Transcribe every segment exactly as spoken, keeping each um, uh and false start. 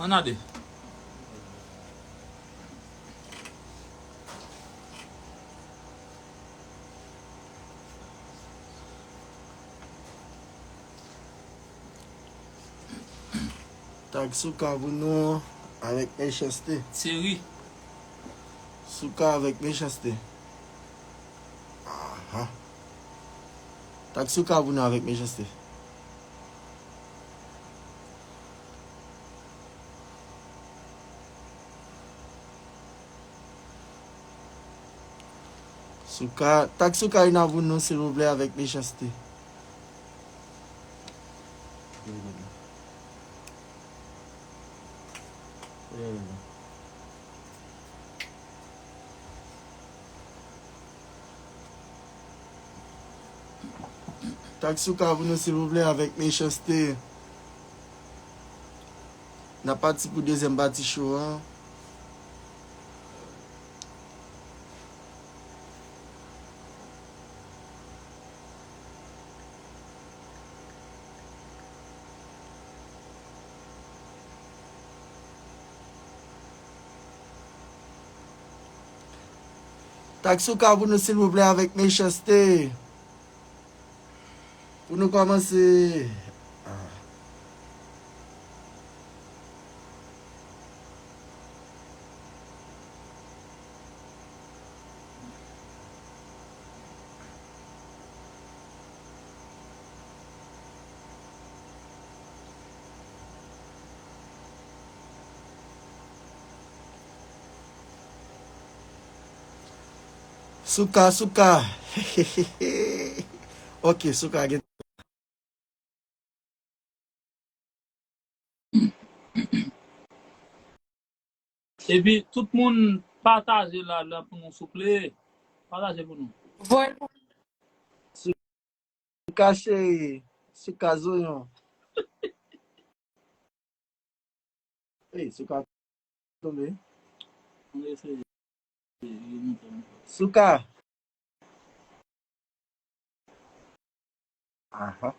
Ann ale. Tag Souka pou nou avèk Mechanste. Thierry. Souka avèk Mechanste. Aha. Tag Souka pou nou avèk Mechanste. Souka, tag Souka Ina pou nou, silvouplè, avèk Mechanste. Tag Souka pou nou, silvouplè, avèk Mechanste. N ap pati pou dezyèm pati show an. Tag Souka pou nou, silvouplè, avèk Mechanste. Pou nou kòmanse. Ah. Souka, Souka. Ok, Souka gen. Epi, tout moun pataje live la pou nou, souple. Pataje pou nou. Voye. Souka cheri, Souka zonyon. Ey, Souka tonbe. Souka. Aha.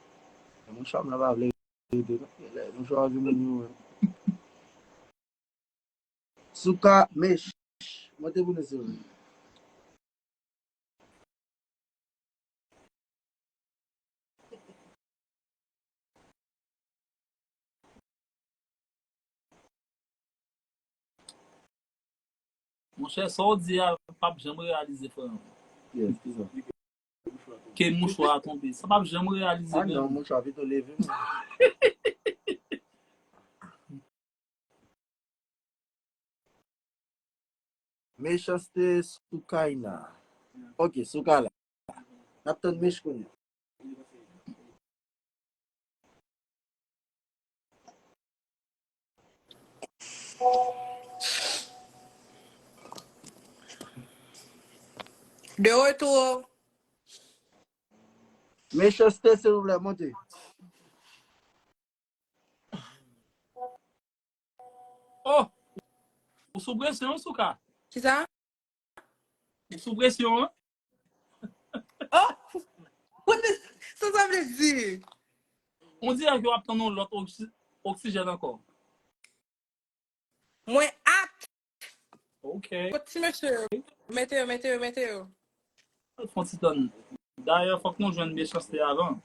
Mouchwa m nan pa vle rete non. Lè mouchwa di moun yo menm. Souka, Mech. Monte pou nou, silvouplè. Monchè, sa w di a p ap janm reyalize, frè m. Yes, ki sa? Ke mouchwa a tonbe. Sa p ap janm reyalize, ah menm. Non, mouchwa pito leve, menm. Mechanste, Souka Ina. Ok, Souka la. N ap tann Mech kounye a. De retour. Mechanste, silvouplè, monte. Oh! Ou sou presyon, Souka. Kisa? Ou sou presyon, hein? Oh! Sa sa vle di? On dirè ke w ap tann yon lòt oksi-, oksijèn ankò. Mwen ap. Ok. Kot ti mesye yo? Mete yo, mete yo, mete yo. Fon ti tann. Dayè, fòk nou jwenn Mechanste avan.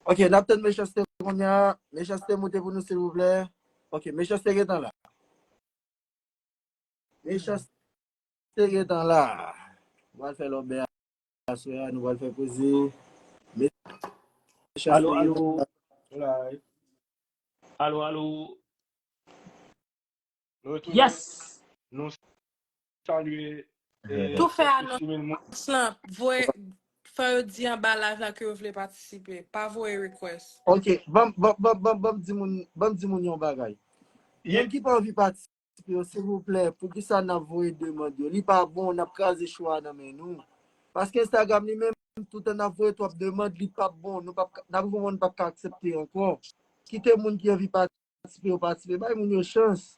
Ok, n ap tann Mechanste kounye a. Mechanste, moute pou nou, silvouplè. Ok, Mechanste gentan la. Mechanste gentan la. Nou pral fè lòbè aswè a, nou pral fè koze. Mechanste gentan la. Alo, alo. Live. Alo, alo. Nou retounen. Yes! Nou salye, eh, tou fè anons lan, voye, fè yo di anba live la ke yo vle patisipe. Pa voye request. Ok, ban m, ban m, ban m, ban m, ban m di moun, ban m di moun yon bagay. Moun ki pa anvi patisipe yo, silvouplè, poukisa n ap voye demann yo? Li pa bon, n ap kraze show a nan men nou. Paske Instagram li menm, toutan n ap voye twòp demann, li p ap bon. Nou p ap ka, n ap voye moun p ap ka aksepte ankò. Kite moun ki anvi patisipe yo patisipe. Bay moun yo chans.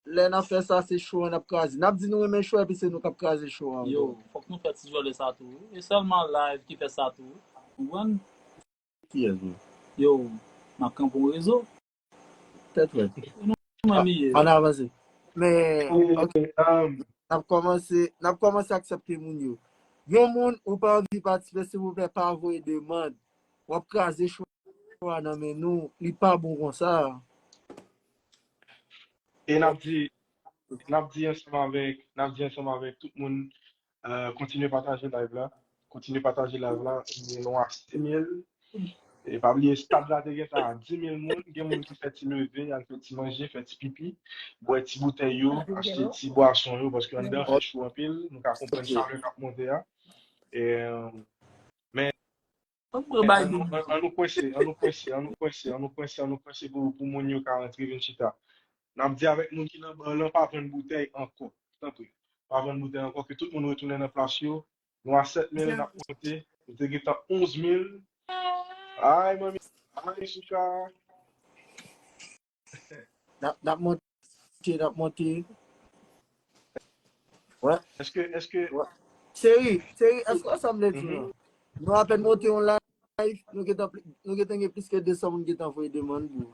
lè n ap fè sa, se show an n ap kraze. N ap di nou renmen show epi se nou k ap kraze show an. Yo, fòk nou fè ti jwèlè sa tou wi. E sèlman live ki fè sa tou wi. Ou konprann? Kiyès menm? Yo, m ap kanpe yon rezo. Tèt frèt. Nou menm li ye. Ann avanse. Men, ok. N ap kòmanse, n ap kòmanse aksepte moun yo. Yon moun ou pa anvi patisipe, silvouplè, pa voye demann. W ap kraze show a nan men nou. Li pa bon konsa. E n ap di, n ap di ansanm avèk, n ap di ansanm avèk tout moun, euh, kontinye pataje live la. Kontinye pataje live la. Nou a sis mil. E pa bliye, stad la te gentan a dis mil moun. Gen moun ki fè ti leve, al fè ti manje, fè ti pipi, bwè ti boutèy yo, achte ti bwason yo, paske anndan fè cho anpil. Nou ka konprann chalè k ap monte a. E, euh, men, Fòk mwen bay an nou, nou. An nou kwense, an nou kwense, an nou kwense, an nou kwense, an nou kwense pou, pou moun yo ka rantre vin chita. N ap di avèk moun ki nan bar lan, pa vann boutèy ankò. Tanpri. Pa vann boutèy ankò, ke tout moun retounen nan plas yo. Nou a sèt mil, n ap monte. Nou te gentan onz mil. Ay, manmi. Ay, Souka. N ap, n ap monte, n ap monte. Wè. Èske, èske, Wè. Cheri, cheri, èske w sanble di Mhm. nou? Nou apèn monte yon live, nou gentan pli- nou gentan gen plis ke de san moun gentan voye demann pou.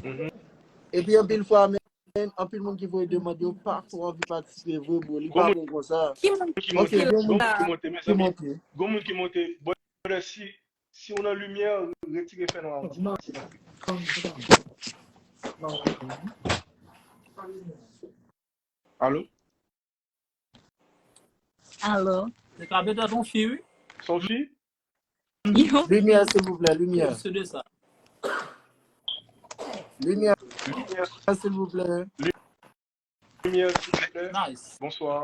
Mhm. Epi anpil fwa, men, anpil moun ki voye demann yo pa fò anvi patisipe vre, bro. Li pa bon konsa. Ki moun Ki Ok, monte, gen moun ki monte, ki mezanmi. Monte. Gon moun ki monte. Brother, si, si ou nan limyè, retire fè nwa an ti. Alo? Alo? Se ka petèt yon fi, wi. Se yon fi? Yo. Limyè, silvouplè, limyè. Se de sa. Limyè, Limyè, silvouplè. Limyè, silvouplè. Nice. Bonsoir.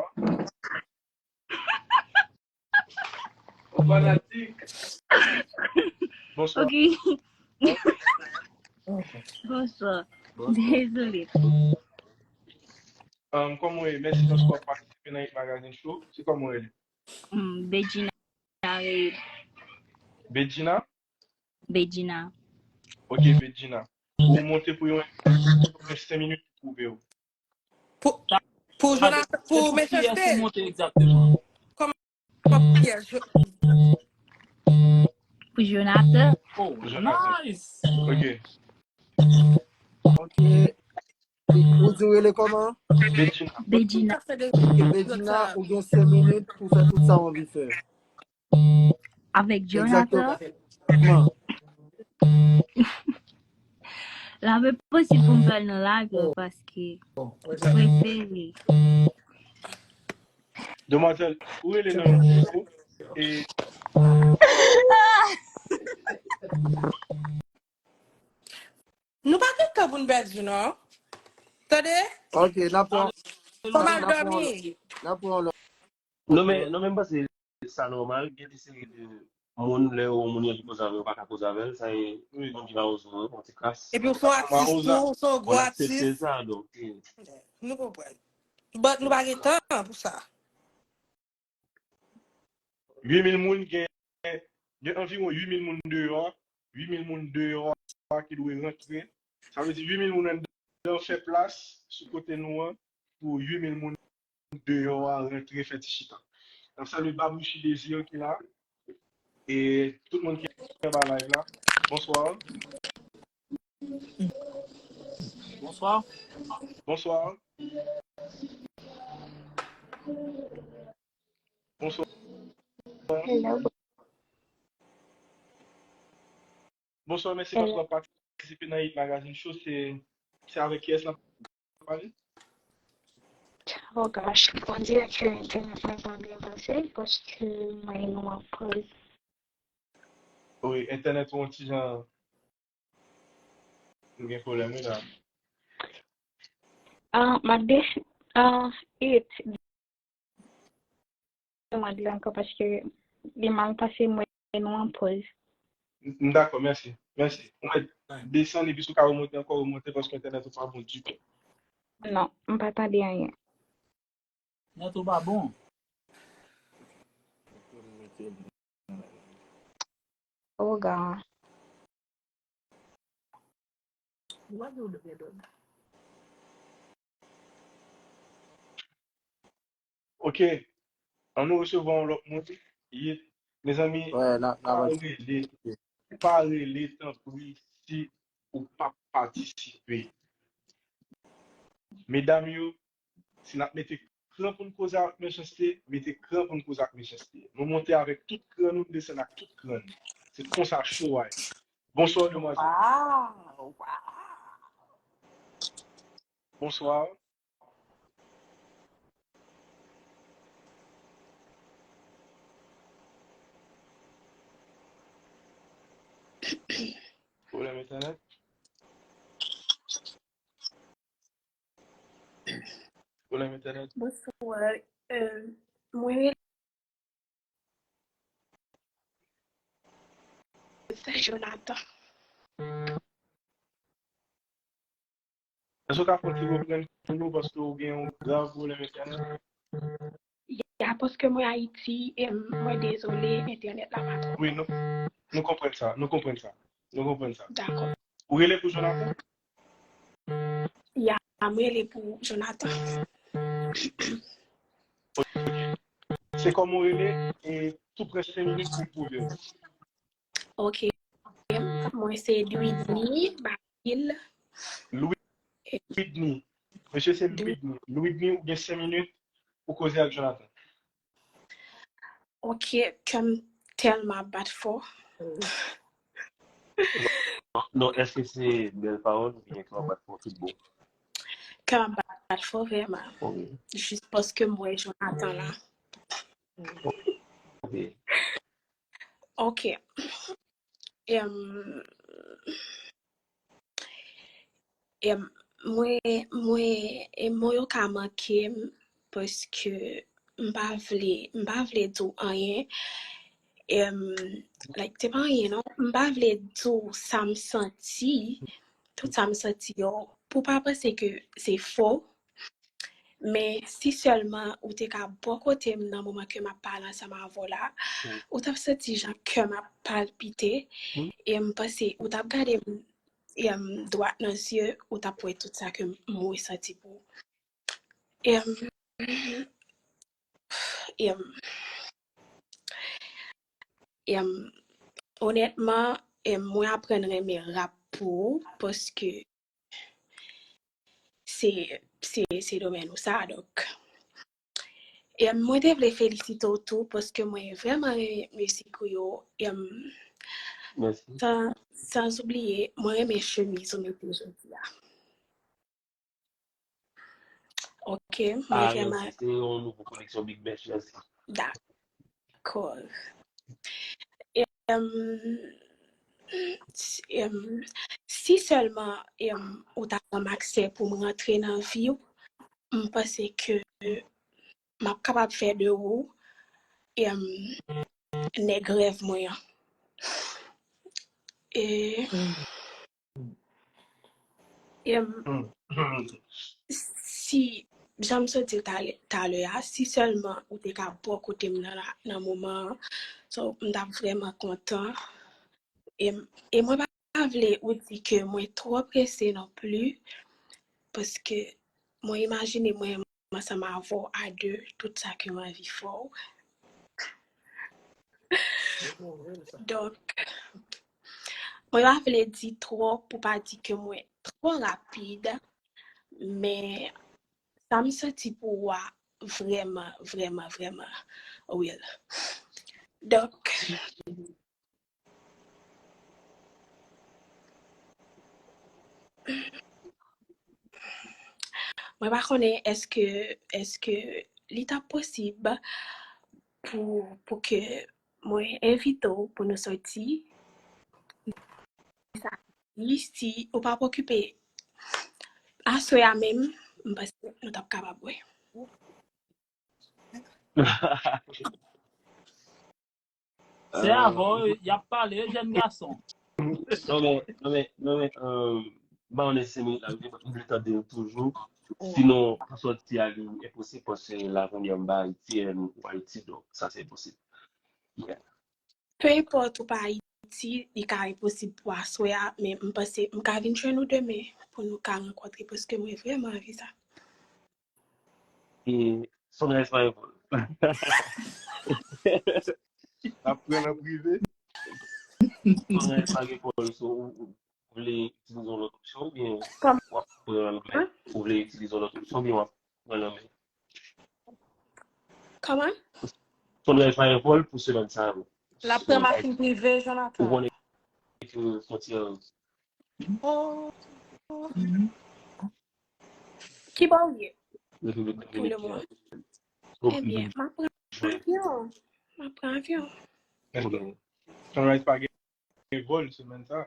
Fanatik. Bonsoir. Ok. Bonsoir. Dezole. Um, kòman w ye? Mèsi paske w ap patisipe nan Hit Magazine Show. Se kòman w ye? Hmm, Bedjina Reid. Bedjina? Bedjina. Ok, Bedjina. Ou monte pou yon, yon senk minit pou pwouve w. Pou, pou Jonathan, pou Mechanste. Kiyès ou monte egzakteman? Kòman pou kiyès? Pou Jonathan. Oh, Jonathan. Nice. Ok. Ok. Ou di rele kòman? Bedjina. Bedjina. Ok, Bedjina, ou gen senk minit pou fè tout sa w anvi fè. Avèk Jonathan. Egzakteman. La, men posib pou m fè l nan live la paske m prefere. Demwazèl, ou rele nan yon mikwo e Nou pa gen tan pou n pèdi, non. Tande? Ok, n ap pran, Fò m al dòmi. n ap pran lòt. Non, men, non, men m panse sa nòmal, gen de seri de moun, lè yon moun yo anvi koze avè w, ou pa ka koze avè l, sa e Wi. Moun ki pa oze w, yon ti kras. Epi w se yon atis tou, w se yon gwo Moun aksepte atis. Sa, donk, eh. Nou konprann. But nou pa gen tan pou sa. Uit mil moun gen, gen anviwon uit mil moun deyò a, uit mil moun deyò a ki dwe rantre. Sa vle di uit mil moun anndan fè plas sou kote nou an pou uit mil moun deyò a rantre fè ti chita. N ap salye Babouchi Désir ki la. E tout moun ki anba live la. Bonsoir. Bonsoir. Bonsoir. Bonsoir. Hello. Bonsoir, mèsi paske w ap patisipe nan Hit Magazine Show. Se, se avèk kiyès n ap pale? Oh gosh, on dirait que internet mwen pa byen pase paske mwen nou an pòz. Wi, entènèt ou yon ti jan. M gen pwoblèm wi la. Ah, m ap de, ah, it. Mwen di ankò paske li mal pase mwen nou an pòz. M dakò, mèsi. Mèsi. Ou mèt desann epi si w ka remonte ankò, remonte paske entènèt ou pa bon ditou. Non, m pa tande anyen. Nèt ou pa bon. Oh God. What do the bedroom? Ok, ann nou resevwa yon lòt moun. Ye, mezanmi, pa rele, pa rele, tanpri, si ou p ap patisipe. Medam yo, si n ap mete kran pou n koze ak mechanste, mete kran pou n koze ak mechanste. Nou monte avèk tout kran nou, n desann ak tout kran nou. Se konsa show a ye. Bonswa, demwazèl. Wow, wow. Bonswa. Pwoblèm entènèt? Pwoblèm entènèt? Bonswa. Euh, mwen rele Sè Jonathan. Èske w ka fè yon ti reprann pou nou paske w gen yon grav pwoblèm entènèt? Ya, paske mwen Ayiti, e m, mwen dezole, entènèt la pa twò. Wi, nou, nou konprann sa, nou konprann sa, nou konprann sa. Dakò. Ou rele pou Jonathan? Ya, mwen rele pou Jonathan. Se kòman w rele e tou prè senk minit pou w pwouve. Ok. Mwen se Louidny Basil. Louidny. Mesye se Louidny. Louidny, ou gen senk minit pou koze ak Jonathan. Ok, kè m tèlman ap bat fò. Non, èske se bèl pawòl oubyen kè w ap bat fò tout bon? Kè m ap bat fò vrèman. Jis paske m wè Jonathan la. Ok. Em, em, mwen, mwen, em, mo yo ka manke m paske m pa vle, m pa vle di w anyen. Em, like, se pa anyen, non. M pa vle di w sa m santi, tout sa m santi yo, pou w pa panse ke se fo. Men si sèlman ou te ka bò kote m nan moman ke m ap pale ansanm avè w la, ou t ap santi jan kè m ap palpite, e m panse ou t ap gade m, em, dwat nan zye, ou t ap wè tout sa ke m resanti pou ou. Em, em, em, onètman, em, mwen aprann renmen rap pou ou, paske se, se, se domèn ou sa, donk. E mwen te vle felisite w tou, paske mwen vrèman renmen mizik ou yo. E Mèsi. San, san oubliye, mwen renmen chemiz ou mete jodi a. Ok, mwen vrèman. Se yon nouvo koleksyon Big Bash, mèsi. Dakò. Em, em, si sèlman, em, ou ta ban m aksè pou m rantre nan vi w, m panse ke m ap kapab fè de ou, em, nèg rèv mwen an. E, em, si, jan m sot di w talè, talè a, si sèlman ou te ka bò kote m nan, nan moman an, so, m t ap vrèman kontan. E, e mwen pa vle ou di ke mwen twò prese non pli, paske mwen imajine mwen ansanm avè w a de, tout sa ke m anvi fè w. Donk, mwen pa vle di twòp pou pa di ke mwen twò rapid, men sa m santi pou ou a vrèman, vrèman, vrèman real. Donk, mwen pa konnen èske, èske li t ap posib pou, pou ke mwen envite w pou nou sòti. Sa, si ou pa okipe aswè a menm, m panse nou t ap kapab wè. Se avè w y ap pale, jèn gason. Non, men, non, men, non, men, euh, ba w nèg senk minit la, m vle tande w toujou. Sinon, pou sòti a, li enposib, paske la, kounye a, m pa Ayiti, e ou Ayiti, donk, sa, se enposib. Yeah. Pe enpòt ou pa Ayiti, li ka enposib pou aswè a, men m panse m ka vin jwenn ou demen pou nou ka rankontre, paske mwen vrèman anvi sa. E Sunrise pa enpòt. N ap pran nan prive. Kounye a pa gen pòl, so ou, ou, ou vle itilize yon lòt opsyon oubyen w ap pran l men? Ou vle itilize yon lòt opsyon oubyen w ap pran l men? Kòman? Kounye a pa gen pòl pou semèn sa a. L ap pran machin prive, Jonathan. Ou konnen ke fwontyè Oh. Ki bò w ye? Repiblik Pou le Dominikèn. moman. Ebyen, m ap pran avyon. M ap pran avyon. Sunrise pa gen vòl semèn sa.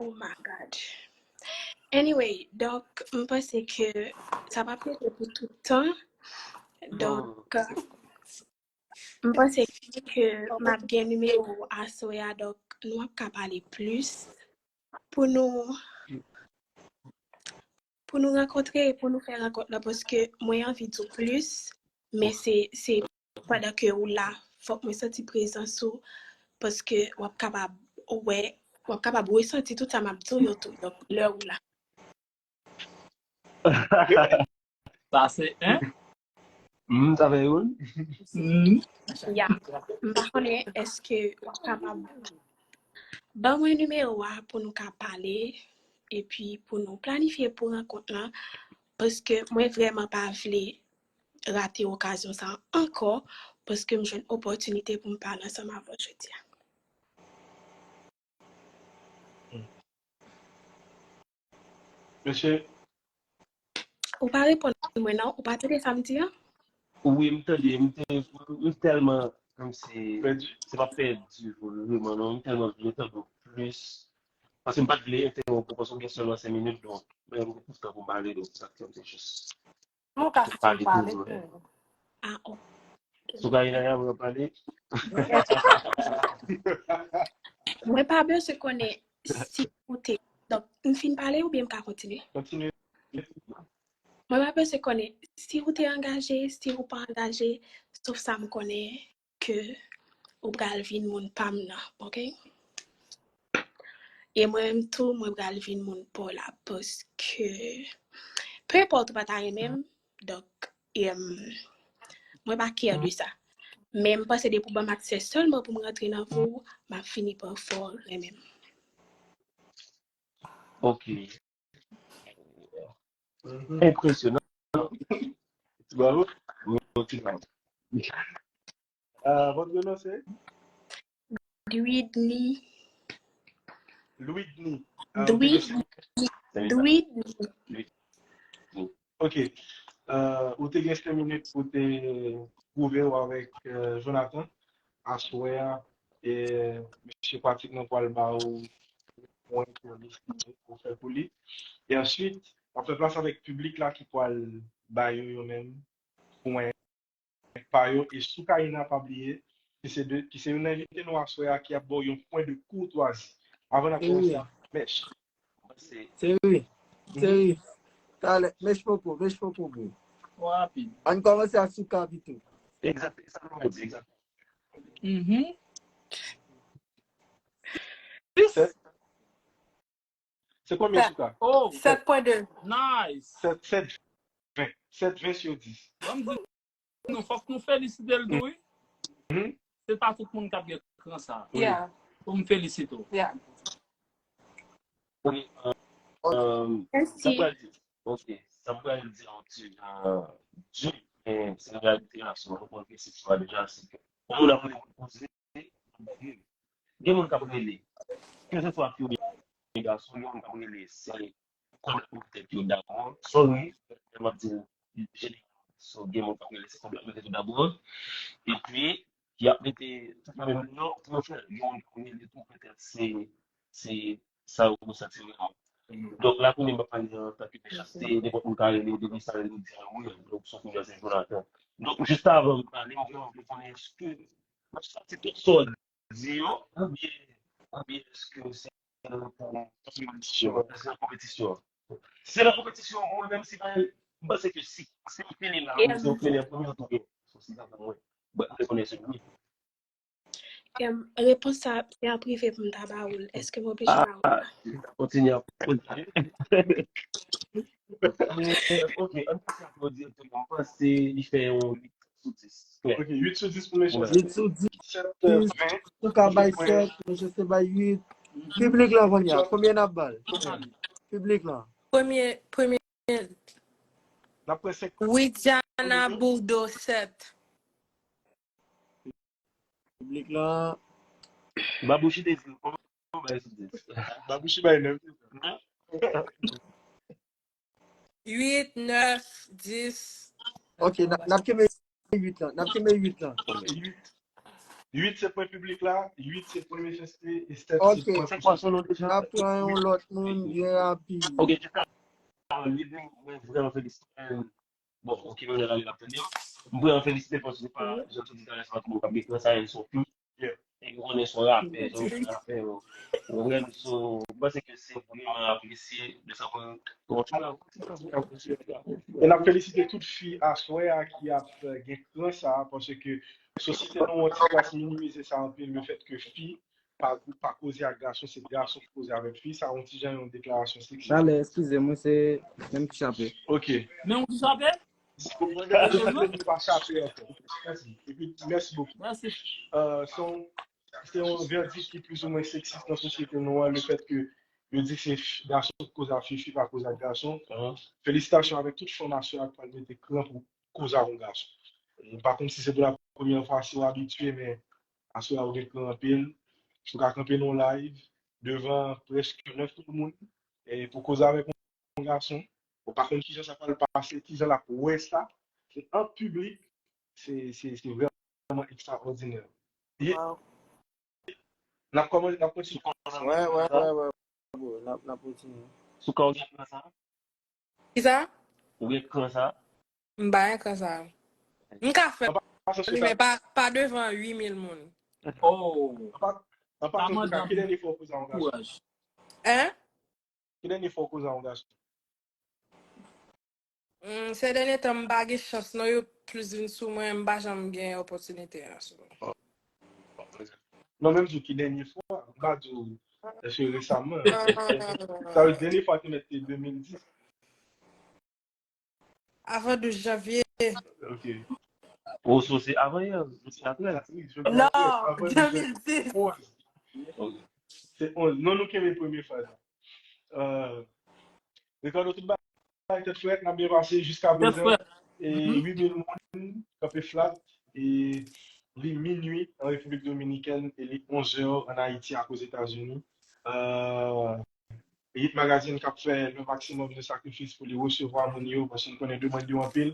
Oh my God. Anyway, donk, m panse ke sa p ap rete pou tout tan. Donk, m panse ke m ap gen nimewo aswè a, donk, nou ap ka pale plis pou nou pou nou rankontre, pou nou fè rankont la, paske mwen anvi di w plis, men se se pandan ke ou la, fòk mwen santi prezans ou, paske w ap kapab wè, w ap kapab resanti tout sa m ap di w yo tou. Donk, lè ou la. Sa se, hein? Hmm, sa fè youn. Hmm. Ya, m pa konnen èske w ap kapab ban mwen nimewo a pou nou ka pale, epi pou nou planifye pou rankont lan, paske mwen vrèman pa vle rate okazyon sa ankò, paske m jwenn opòtinite pou m pale ansanm avè w jodi a. Mesye, Ou pa reponn mwen non, ou pa tande sa m di an? Wi, m tande, m te, m tèlman, kòmsi, se pa pèdi, vrèman, non, m tèlman vle tande w plis. Paske m pa t vle entèwonp ou, paske w gen sèlman senk minit, donk, men m gen plis tan pou m pale, donk, sa k fè m te jis Mwen ka sou pale pale toujou. tou. Ah, oh. Sou Karina, ya, mwen pale. Mwen pa bezwen konnen si ou te. Donk, m fin pale oubyen m ka kontinye? Kontinye. Mwen pa bezwen konnen si ou te angaje, si ou pa angaje, sof sa m konnen ke ou pral vin moun pa m nan, ok? E mwen menm tou, mwen pral vin moun pa w la, paske, peu importe ou pa ta renmen m, donk, em, mwen pa care de sa. Men m panse depi w ban m aksè sèlman pou m rantre nan vi w, m ap fini pa fè w renmen m. Ok. Enpresyonan. Bravo. Euh, votre nom, c'est? Dwidni. Louidni. Euh, Dwidni. Dwidni. Ok. Euh, ou te gen senk minit pou te pwouve w avèk euh, Jonathan. Aswè a, e, mesye Pratik nan pral ba ou pwen pou deside pou fè pou li. E answit, w ap fè plas avèk piblik la ki pral ba yo yo menm pwen pa yo. E sou Karina, pa bliye, ki se de, ki se youn nan envite nou aswè a, ki ap ba w yon pwen de koutwazi. Avan n ap kòmanse ak Mèch. Seri, seri. Talè, Mèch Popo, Mèch Popo, bro. Rapid. Ann kòmanse ak Souka pito. Egzakte, sa nou di, egzakte. Mhm. Se konbyen, Souka? Oh, Sèt pwen de. Nice. Sèt, sèt, ven. Sèt, ven sou dis. Ban m di nou, fòk nou felisite l tou, wi. Mhm. Se pa tout moun k ap gen kran sa. Yeah, Pou m felisite w. Yeah. Ok, euh, euh, sa Mèsi. m pral di, ok, sa m pral di an ti jan di, men se reyalite a, so, nou konn ke se swa deja, se ke yon moun ap rele pou poze, gen moun k ap rele, ke se swa fi oubyen gason, gen moun k ap rele, se kòb la pou tèt yo dabò. Sorry, m ap di l jeneral. So, gen moun k ap rele se kòb la pou tèt yo dabò. Epi, y ap mete tout menm non pou yo fè l. Gen moun k ap rele tou petèt se, se sa yo santi vrèman. Donk, la kounye a m ap pale antanke mechanste, nenpòt moun ka rele, depi sa rele, di a wi. Donk, sou kounye a se Jonathan. Donk, jis avan m pale, m vrèman vle konnen èske w ap santi tout sa w di yo, oubyen, oubyen èske se yon konpetisyon, se yon konpetisyon. Si se yon konpetisyon, mwen menm, si pa, m panse ke si, si m fini la, mwen se yon premye, premye tou gen. So, si sa pou mwen, mwen, mwen konnen se wi. Em, repons sa, se an prive pou m ta ba ou l. Èske m oblije ba ou l? Kontinye ap kontinye. Ok, ann pase aplodi tout moun. M panse li fè yon uit sou dis. Ok, uit sou dis pou Mechanste. Uit sou dis. Sèt, ven. Souka bay sèt, Mechanste bay uit. Piblik la kounye a, konbyen n ap ba l? Piblik la. Premye, premye, N ap pran senk. Widiana Bourdeau sèt. Piblik la. Babouchi te di, konbyen w bay sou dis? Babouchi bay nèf. Uit, nèf, dis. Ok, n ap kenbe uit lan. N ap kenbe uit lan. Uit se pwen piblik la, uit se pwen Mechanste, e sèt Ok. se pwen Se kwa son non deja? N ap pran yon lòt moun byen rapid. Ok, jis avan li vini, mwen vrèman felisite. Bon, ok, mwen ale la tande. Mwen vrèman felisite paske se pa, jan tou di talè, se pa tout moun k ap gen kran sa, e se yon fi. Yeah. E mwen konnen se yon rapè, se yon rapè, mwen vrèman, so, mwen panse ke se vrèman apresye de sa pou E n ap felisite tout fi aswè a ki ap euh, gen kran sa, paske sosyete nou yon ti klas minimize sa anpil, le fèt ke fi pa, pa koze ak gason, se gason ki koze avèk fi, sa yon ti jan yon deklarasyon seksis. Talè, eskize m, wi, se menm ki chape. Ok. Men ou ki chape? Ou pa chape ankò. Mèsi. Epi, mèsi bokou. Mèsi. Euh, se yon, se yon vèdik ki plizoumwen seksis nan sosyete nou an, le fèt ke yo di se f- gason ki koze ak fi, fi pa koze ak gason. Felisitasyon avèk tout fanm aswè a k pral mete kran pou koze ak yon gason. E pa konn si se pou la premyè fwa, si w abitye, men aswè a ou gen kran anpil. Si w ka kanpe nan yon live devan prèske nèf mil moun, e pou koze avèk yon gason, ou pa konn kijan sa pral pase, kijan l ap wè sa, se an piblik, se se se vrèman ekstraòdinè. E Wow. n ap kòmanse, n ap kontinye. Wè, wè, wè, wè, bro. N ap, n ap kontinye. Souka ou gen kran sa? Kisa? Ou gen kran sa? M pa gen kran sa. M ka fè An pasan, li, men pa, pa devan uit mil moun. Oh, an pa- an pasan, Souka, ki dènye fwa ou koze ak yon gason? kouraj. Hein? Ki dènye fwa ou koze ak yon gason? Hmm, se dènye tan m pa gen chans non, yo plis vin sou mwen, m pa janm gen opòtinite a. So. Non, menm di w ki dènye fwa, m pa di w èske resaman. Sa vle di dènye fwa te mèt te de mil dis. Avan douz janvye. Ok. Ou so se avan yè, se atrè. Non, de mil dis. Se onz. Non, nou kenbe premye faz la. Euh, Ricardo, tout bagay tèt frèt, n ap byen pase jiska prezan. E uit mil moun kanpe flat. E li minui an Repiblik Dominikèn e li onz è an Ayiti ak Ozetazini. Euh, Hit Magazine k ap fè le maximum de sakrifis pou li resevwa moun yo, paske m konnen demann yo anpil.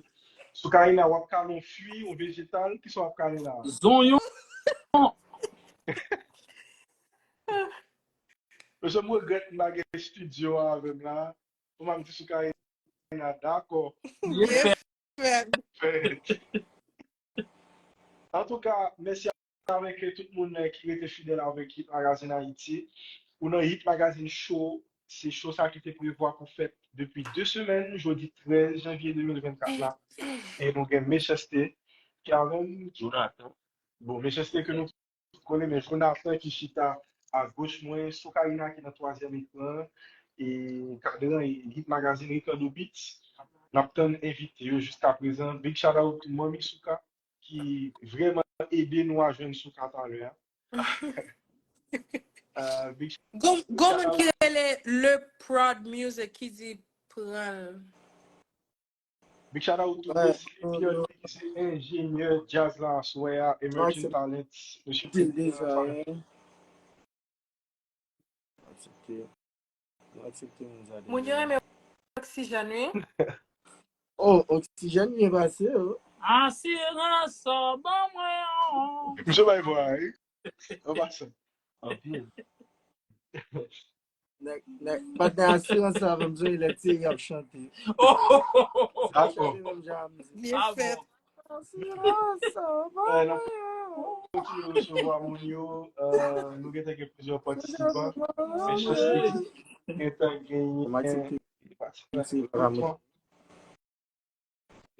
Soukaina, w ap kale yon fwi, yon vejetal, kisa w ap kale la? Zonyon. Mesye, m regrèt m pa gen estidyo a avè m la. Pou m ap di Soukaina, dakò. Ye fè. Antouka, mèsi avèk tout moun ki rete fidèl avèk Hit Magazine Ayiti. Ou nan Hit Magazine Show, se show sa ki te prevwa pou fèt depi de semèn, jodi trèz janvye de mil vennkat la. E nou gen Mechanste ki avè m. Jonathan. Bon, Mechanste ke nou tout konnen, men Jonathan ki chita agoch mwen, Soukaina ki nan twazyèm ekran, e kadran e Hit Magazine, Ricardo Beats. N ap tann envite yo jiska prezan. Big shout out Manmi Souka ki vrèman ede nou a jwenn Souka talè a. Euh, big Gon gon moun ki rele Le Prod Music ki di pran l. Big shout out tou Wesley Pierre ki se enjenyè djaz la aswè a, Emerging Talent. Mesye Di l deja, hein. Aksepte. Mwen aksepte moun sa deja. Moun yo renmen oksijèn, wi. Oh, oksijèn byen pase, oh. Asirans sa ban mwen an. Misye bay vwa, wi. An pasan. Anpil. Nèg, nèg, patnè asirans la avè m, Joël, lè Thierry ap chante. Dakò. Chante menm jan a mizik. Byen fèt. Asirans sa, Kontinye resevwa moun yo. Euh, nou gentan gen plizyè patisipan. Mechanste gentan genyen patisipan.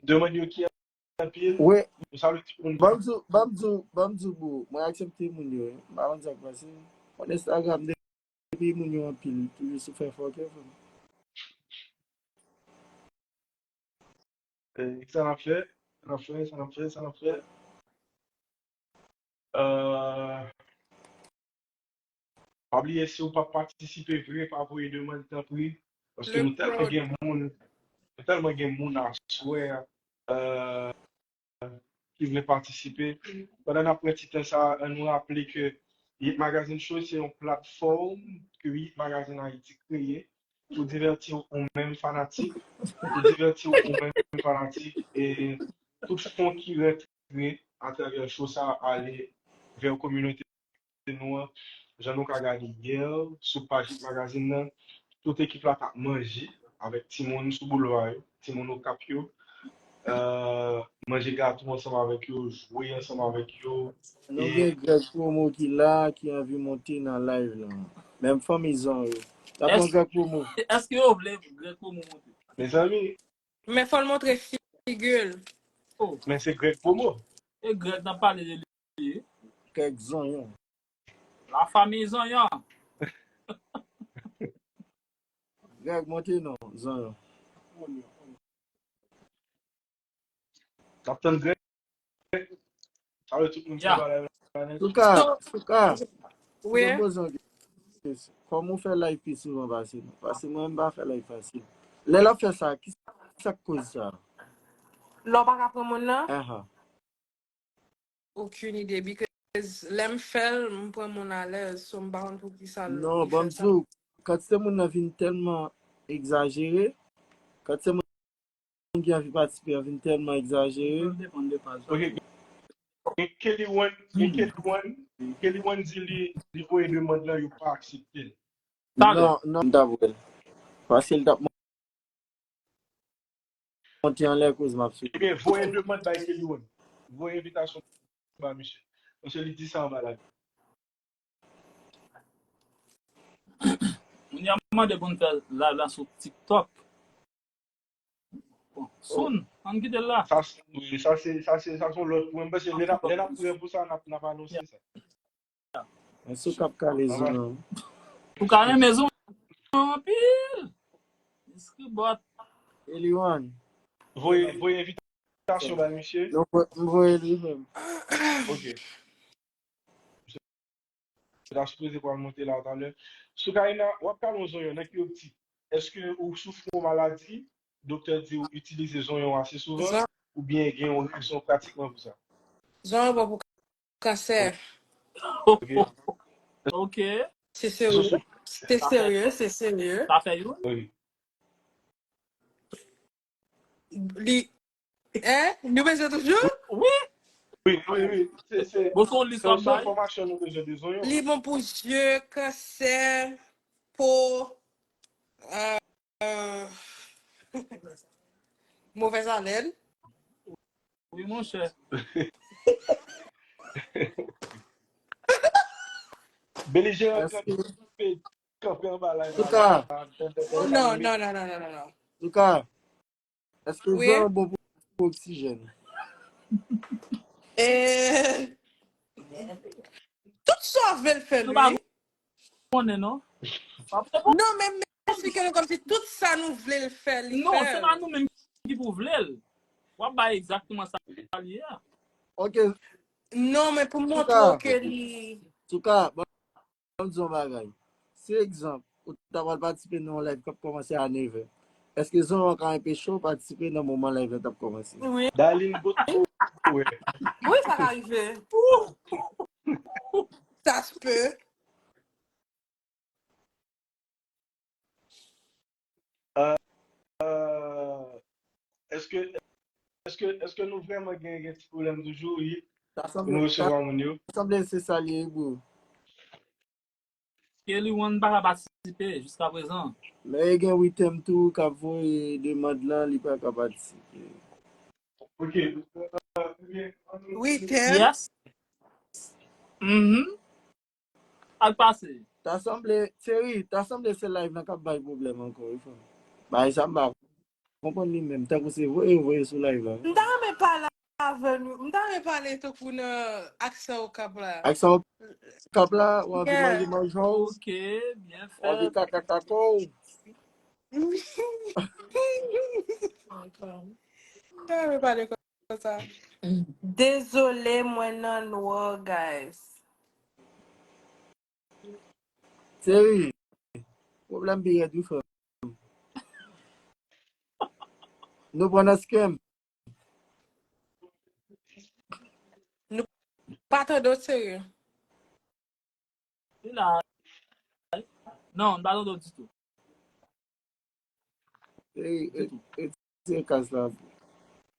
Demann yo ki anpil. Wi. Nou salye tout moun. Ban m di w, ban m di w, ban m di w, bro, mwen aksepte moun yo, wi. M pa konn sa k pase. Mwen Instagram, depi moun yo anpil, toujou sou fè fòkè, frè m. Eh, sa n ap fè? Sa n ap fè? Sa n ap fè? Sa n ap fè? Euh, pa bliye, si w p ap patisipe vre, pa voye demann, tanpri. Paske nou tèlman gen moun, nou tèlman gen moun aswè, euh, ki vle patisipe. Pandan n ap pran ti tan sa, ann nou raple ke Hit Magazine Show se yon platfòm ke Hit Magazine Haïti kreye pou divèti ou menm fanatik, pou divèti ou menm fanatik, e tout fon ki rantre atravè show sa a ale vè kominote nou an. Jan nou ka gade yè sou paj Hit Magazine nan, tout ekip la t ap manje avèk timoun sou boulva yo, timoun Okap yo. Euh, manje gato ansanm avèk yo, jwe ansanm avèk yo. Nou gen Greg Promo ki la, ki anvi monte nan live lan. Menm fanmi Zon yo. N ap pran Greg Promo. Èske yo vle Greg Promo monte? Mezanmi. Men fò l montre figi l. Oh. Men se Greg Promo. E Greg n ap pale de li. Greg Zonyon. La famille Zonyon. Greg, monte non, Zonyon. N ap tann Greg. Salye tout moun ki pa la. Souka, Souka. Wi. Mwen poze yon kesyon. Kòman w fè live pi souvan pase nou? Pase mwen, m pa fè live fasil. Lè l ap fè sa, ki sa k koz sa? Lè w pa ka pran moun nan? Aha. Okenn ide, because lè m fè l, m pran moun alèz, so m pa konn poukisa l fè sa. Non, ban m di w, kantite moun nan vin tèlman egzajere, kantite moun ki anvi patisipe an vin tèlman egzajere. Ok. E Kelly One, e Kelly One, Kelly One di li, li voye demann lan, yo pa aksepte l. Non, non, m t ap wè l. Paske l t ap monte anlè koz m ap swiv. Ebyen, voye demann bay Kelly One. Voye envitasyon ba misye. Paske li di sa anba la. Moun yo mande pou n fè live la sou TikTok. Bon, soon, ann kite l la. Sa, wi, sa se, sa se, sa se yon lòt pwen. Mwen panse lè n ap, lè n ap prè pou sa, n ap, n ap anonse sa. Men Souka ap kale Zonyon. Souka renmen Zonyon anpil. Misye bòt. Eliwan. Voye, voye envitasyon ba misye. Non, m voye li menm. Ok. Misye ta sipoze pral monte la talè. Soukaina, w ap kale yon zonyon nan ki optik? Èske ou soufri yon maladi? Doktè di w itilize zonyon ase souvan? Oubyen gen yon rezon pratikman pou sa? Zonyon bon pou kansè. Ok. Ok. Se serye. Se serye, se serye. Sa fè youn? Wi. Li, hein? Nou bezwen toujou? Wi. Wi, wi, wi. Se, se, bon, se yon lis w ap bay. Enfòmasyon nou bezwen de zonyon. Li bon pou je, kansè, po, euh, euh, movèz alèn. Wi, monchè. Belijeran kanpe, kanpe anba la. Souka. Non, non, non, non, non, non. Souka. Èske zonyon bon pou oksijèn? Eh, tout sa w vle l fè l, wi. Konnen, non? Non, men m esplike nou kòmsi tout sa nou vle l fè, li fè l. Non, se pa nou menm ki pou vle l. W ap bay egzakteman sa li ye a. Ok. Non, men pou montre w ke li. Souka, ban m di yon bagay. Si egzanp, ou ta pral patisipe nan yon live k ap kòmanse a nevè, èske zonyon an ka anpeche w patisipe nan moman live la t ap kòmanse? Wi. Darline Botko, wi. Wi, sa ka rive. Ça se peut. Euh, euh, èske, èske, èske nou vrèman gen, gen ti pwoblèm toujou, wi, pou nou resevwa moun yo? Sa sanble se sa li ye, bro. Kelly One pa ka patisipe jiska prezan. Men e gen Witham tou k ap voye demann lan, li pa ka patisipe. Ok. Witham? Yes. Mhm. Al pase. Ta sanble, Thierry, ta sanble se live lan k ap bay pwoblèm ankò, wi, frè m. Bagay sa m pa konprann li menm, tankou se voye, voye sou live la. M ta renmen pale avè nou. M ta renmen pale tankou nan aksan Okap la. Aksan Okap la, w anvi manje manjan w, Ok, byen w anvi fèt. kaka kaka w. M ta renmen pale konsa. Dezole, mwen nan nwa, guys. Seri, pwoblèm pi rèd wi frè m. Nou pran nan scam. Nou pa tande w, Seri. Li la. Non, m pa tande w ditou. E, e, e, se kaz la.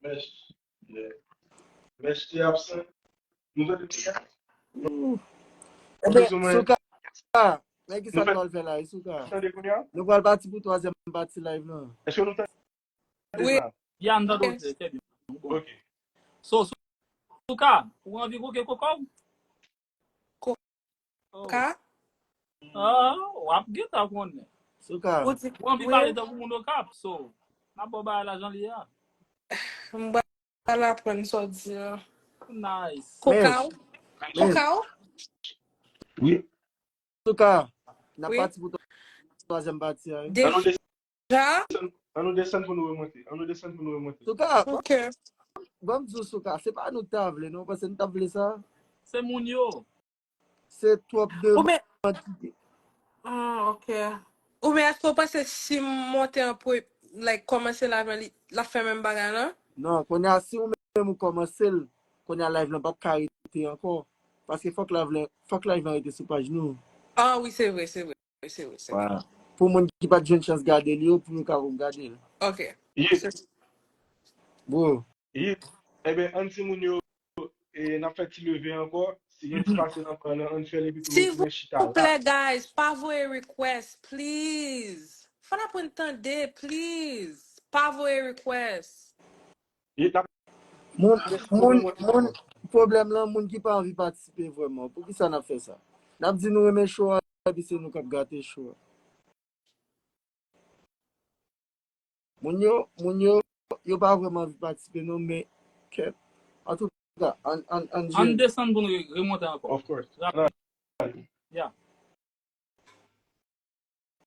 Mèch. Mèch te absent. Nou tande ti kaz? Ooh. Ebyen, Souka, Souka, men ki sa nou pral fè la, Souka? Tande kounye a? Nou pral pati pou twazyèm pati live lan. Èske nou tande Wi. la? Ya, m tande w, trè byen. Bon. Ok. So, Souka, ou anvi koke koko? Ko- Oh. Ka? Ah, w ap gentan konnen. Souka. Ou di Ou anvi wi. Pale tankou moun Okap, so. N ap ba w bagay la jan li ye a. M pral aprann sa w di a. Nice. Koka w? Mèch. Koka w? Wi. Souka, n ap Wi. Pati pou twazyèm pati a, wi. An nou Deja? desann, an nou desann pou nou remonte. An nou desann pou nou remonte. Souka, Ok. Ban m di w, Souka, se pa nou k ta vle, non, paske nou t ap vle sa. Se moun yo. Se twòp Ou men, demann ki gen. Ah, ok. Ou men èske w panse si m monte an pre, like, kòmanse live lan, li, l ap fè menm bagay lan? Non, kounye a, si ou menm ou kòmanse l, kounye a live lan p ap ka rete ankò. Paske fòk live lan, fòk live lan rete sou paj nou. Ah wi, se vre, se vre, se vre, se vre. Voilà. Pou moun ki pa t jwenn chans gade l yo, pou yo kapab gade l. Ok. Yes. Se- Bro, Yes. Ebyen, ann timoun yo, e, n ap fè ti leve ankò. Si gen ti pase nan pran nan, ann fè l epi pou nou tounen chita la. Silvouplè, guys, pa voye request, please. Fò n aprann tande, please. Pa voye request. Yes, n ap moun, fè ti moun, leve moun, pwoblèm lan, moun ki pa anvi patisipe vrèman, poukisa n ap fè sa? N ap di nou renmen show a, epi se nou k ap gate show a. Moun yo, moun yo, yo pa vrèman anvi patisipe, non, men, kèt. Antouka, ann, ann, ann Ann jere. Desann pou nou re- remonte ankò. Of course. Rapid. Yeah.